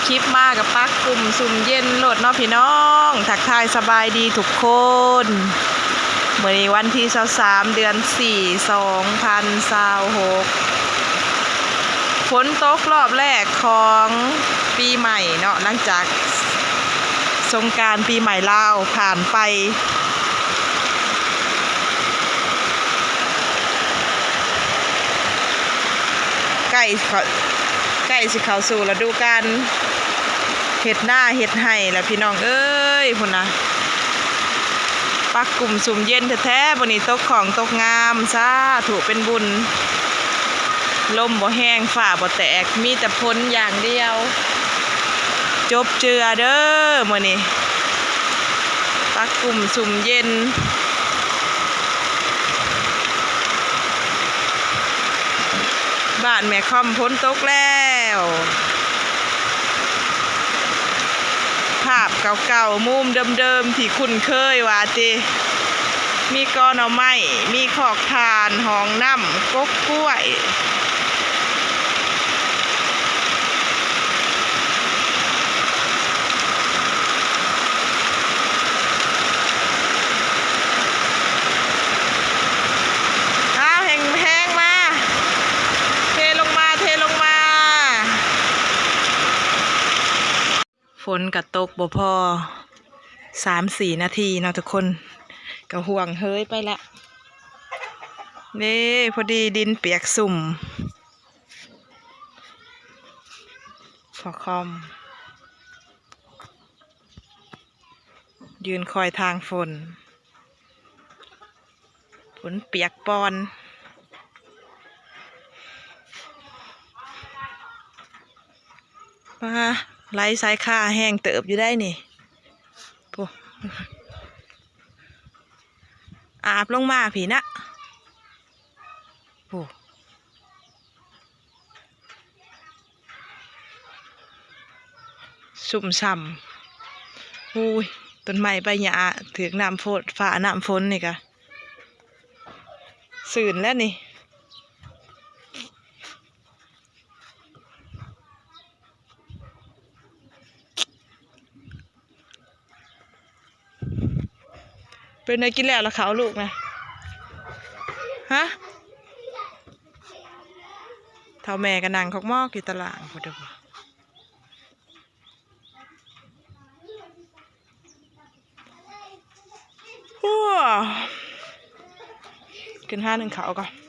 ຄລິບມາກໍປັກກຸ່ມຊຸ່ມເຢັນໂລດເນາະພີ່ນ້ອງ. ທັກທາຍສະບາຍດີທຸກຄົນ. ມື້ນີ້ວັນທີຊາວສາມ ເດືອນສີ່ ສອງພັນຊາວຫົກ ຝົນຕົກລອບແລກຂອງປີໃໝ່ເນາະ ຫຼັງຈາກສົງການປີໃໝ່ລາວຜ່ານໄປ. ໃກ້ເຂົ້າ ໃກ້ຊິເຂົ້າສູ່ລະດູການເຮັດນາເຮັດໄຮ່ແລ້ວພີ່ນ້ອງເອີຍ. ພຸ້ນນະ ປັກກຸ່ມຊຸ່ມເຢັນແທ້ໆ ມື້ນີ້ຕົກຂອງຕົກງາມ ສາທຸເປັນບຸນ. ລົມບໍ່ແຮງ ຟ້າບໍ່ແຕກ ມີແຕ່ຝົນຢ່າງດຽວ. ຈົບເຈື່ອເດີມື້ນີ້ ປັກກຸ່ມຊຸ່ມເຢັນ ບ້ານແມ່ຄອມ ຝົນຕົກແລ້ວ. ພາບເກົ່າໆ ມຸມເດີມໆ ທີ່ຄຸ້ນເຄີຍວ່າຕິ ມີກໍໜໍ່ໄມ້ ມີຄອກຖ່ານ ຫ້ອງນ້ຳ ກົກກ້ວຍ. ອ້າວ ແຮງ ແຮງມາ ເທລົງມາ ເທລົງມາ. ຝົນກະຕົກບໍ່ພໍສາມສີ່ນາທີເນາະທຸກຄົນ ກະຮ່ວງເຮີຍໄປແລ້ວເດ້. ພໍດີດິນປຽກຊຸ່ມ ພໍ່ຄອມ ຢືນຄອຍທາງຝົນ. ຝົນປຽກປ່ອນ. ປາ ໄຫຼສາຍຄາແຮງເຕີບຢູ່ໄດ໋ນີ້ ໂອ້ ອາບລົງມາພີ້ນະ ໂອ້. ຊຸ່ມຊ່ຳ. ໂອ້ຍ ຕົ້ນໄມ້ໃບຫຍ້າຖືກນ້ຳຝົນ ຟ້ານ້ຳຝົນນີ້ກະຊື່ນແລ້ວນີ້. ເປັນໄດ ກິນແລ້ວລະເຂົ້າລູກນະ? ຮະ? ເຖົ້າແມ່ກໍນັ່ງຄອກມອກຢູ່ຕາລ່າງພຸ້ນເດີ. ໂອ້ ຂຶ້ນຫາໜຶ້ງເຂົ້າກ່ອນ.